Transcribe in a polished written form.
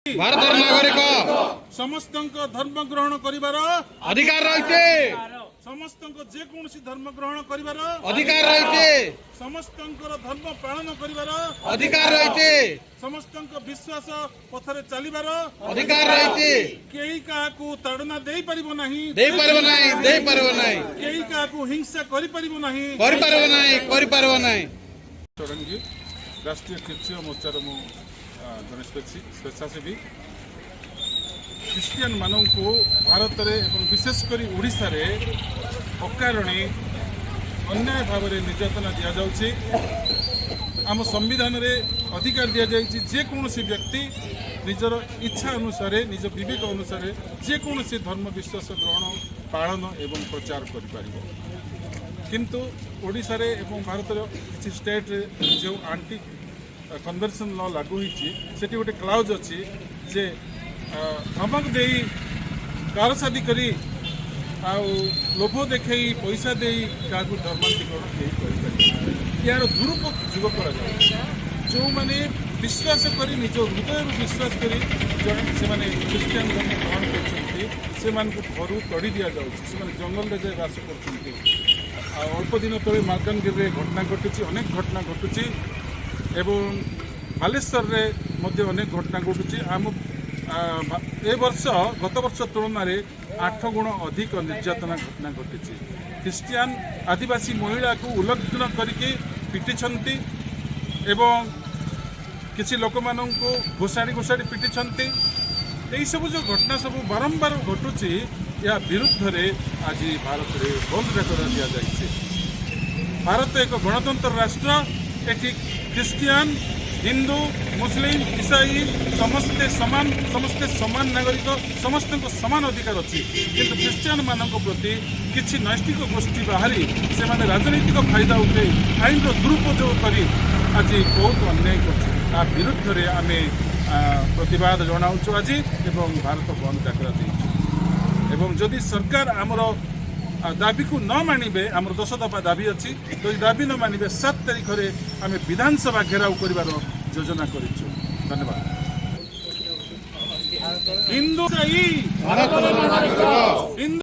ଭାରତର ନାଗରିକ। ସମସ୍ତଙ୍କ ଧର୍ମ ଗ୍ରହଣ କରିବାର ଅଧିକାର ରହିଛି। ସମସ୍ତଙ୍କ ଯେକୌଣସି ଧର୍ମ ଗ୍ରହଣ କରିବାର ଅଧିକାର ରହିଛି। ସମସ୍ତଙ୍କର ଧର୍ମ ପାଳନ କରିବାର ଅଧିକାର ରହିଛି। ସମସ୍ତଙ୍କ ବିଶ୍ୱାସ ପଥରେ ଚାଲିବାର ଅଧିକାର ରହିଛି। କେହି କାହାକୁ ତାଡ଼ନା ଦେଇପାରିବ ନାହିଁ। ଦେଇପାରିବ ନାହିଁ, ଦେଇପାରିବ ନାହିଁ। କେହି କାହାକୁ ହିଂସା କରିପାରିବ ନାହିଁ। କରିପାରିବ ନାହିଁ, କରିପାରିବ ନାହିଁ। ଷଡ଼ଙ୍ଗୀ, ରାଷ୍ଟ୍ରୀୟ ଖ୍ରୀଷ୍ଟୀୟ ମୋର୍ଚ୍ଚାର ମୁଁ ଜଣେ ସ୍ୱେଚ୍ଛାସେବୀ। ଖ୍ରୀଷ୍ଟିଆନ ମାନଙ୍କୁ ଭାରତରେ ଏବଂ ବିଶେଷ କରି ଓଡ଼ିଶାରେ ଅକାରଣେ ଅନ୍ୟାୟ ଭାବରେ ନିର୍ଯାତନା ଦିଆଯାଉଛି। ଆମ ସମ୍ବିଧାନରେ ଅଧିକାର ଦିଆଯାଇଛି, ଯେକୌଣସି ବ୍ୟକ୍ତି ନିଜର ଇଚ୍ଛା ଅନୁସାରେ, ନିଜ ବିବେକ ଅନୁସାରେ ଯେକୌଣସି ଧର୍ମ ବିଶ୍ୱାସ ଗ୍ରହଣ, ପାଳନ ଏବଂ ପ୍ରଚାର କରିପାରିବ। କିନ୍ତୁ ଓଡ଼ିଶାରେ ଏବଂ ଭାରତର କିଛି ଷ୍ଟେଟ୍ରେ ଯେଉଁ ଆଣ୍ଟି କନଭର୍ସନ୍ ଲ ଲାଗୁ ହୋଇଛି, ସେଠି ଗୋଟେ କ୍ଲାଉଜ୍ ଅଛି ଯେ ଧମକ ଦେଇ, କାରସାଦି କରି ଆଉ ଲୋଭ ଦେଖେଇ, ପଇସା ଦେଇ କାହାକୁ ଧର୍ମାନ୍ତରୀକରଣ କେହି କରିପାରିବେ। ଏହାର ଦୁରୁପଯୋଗ କରାଯାଉଛି। ଯେଉଁମାନେ ବିଶ୍ୱାସ କରି, ନିଜ ହୃଦୟରୁ ବିଶ୍ୱାସ କରି ଜଣେ ସେମାନେ ଖ୍ରୀଷ୍ଟିଆନ ଧର୍ମ ଗ୍ରହଣ କରୁଛନ୍ତି, ସେମାନଙ୍କୁ ଘରୁ ତଡ଼ି ଦିଆଯାଉଛି। ସେମାନେ ଜଙ୍ଗଲରେ ଯାଇ ବାସ କରୁଛନ୍ତି। ଆଉ ଅଳ୍ପ ଦିନ ତଳେ ମାଲକାନଗିରିରେ ଘଟଣା ଘଟିଛି, ଅନେକ ଘଟଣା ଘଟୁଛି ଏବଂ ବାଲେଶ୍ୱରରେ ମଧ୍ୟ ଅନେକ ଘଟଣା ଘଟୁଛି। ଆମ ଏ ବର୍ଷ ଗତ ବର୍ଷ ତୁଳନାରେ 8 ଗୁଣ ଅଧିକ ନିର୍ଯାତନା ଘଟଣା ଘଟିଛି। ଖ୍ରୀଷ୍ଟିଆନ ଆଦିବାସୀ ମହିଳାକୁ ଉଲଗ୍ନ କରିକି ପିଟିଛନ୍ତି ଏବଂ କିଛି ଲୋକମାନଙ୍କୁ ଘୋଷାଡ଼ି ଘୋଷାଡ଼ି ପିଟିଛନ୍ତି। ଏଇସବୁ ଯେଉଁ ଘଟଣା ସବୁ ବାରମ୍ବାର ଘଟୁଛି, ଏହା ବିରୁଦ୍ଧରେ ଆଜି ଭାରତରେ ବନ୍ଦ ଡାକରା ଦିଆଯାଇଛି। ଭାରତ ଏକ ଗଣତନ୍ତ୍ର ରାଷ୍ଟ୍ର। ଏଠି ଖ୍ରୀଷ୍ଟିଆନ, ହିନ୍ଦୁ, ମୁସଲିମ, ଇସାଇ ସମସ୍ତେ ସମାନ, ସମସ୍ତେ ସମାନ ନାଗରିକ, ସମସ୍ତଙ୍କ ସମାନ ଅଧିକାର ଅଛି। କିନ୍ତୁ ଖ୍ରୀଷ୍ଟିଆନ ମାନଙ୍କ ପ୍ରତି କିଛି ନୈଷ୍ଠିକ ଗୋଷ୍ଠୀ ବାହାରି ସେମାନେ ରାଜନୈତିକ ଫାଇଦା ଉଠାଇ, ଆଇନର ଦୁରୁପଯୋଗ କରି ଆଜି ବହୁତ ଅନ୍ୟାୟ କରୁଛନ୍ତି। ତା ବିରୁଦ୍ଧରେ ଆମେ ପ୍ରତିବାଦ ଜଣାଉଛୁ ଆଜି ଏବଂ ଭାରତ ବନ୍ଦ ଡାକରା ଦେଇଛୁ। ଏବଂ ଯଦି ସରକାର ଆମର ଦାବିକୁ ନ ମାନିବେ, ଆମର 10 ଦଫା ଦାବି ଅଛି, ଯଦି ଦାବି ନ ମାନିବେ, 7 ତାରିଖରେ ଆମେ ବିଧାନସଭା ଘେରାଉ କରିବାର ଯୋଜନା କରିଛୁ। ଧନ୍ୟବାଦ। ହିନ୍ଦୁ ଭାରତର ନାଗରିକ। ହିନ୍ଦୁ।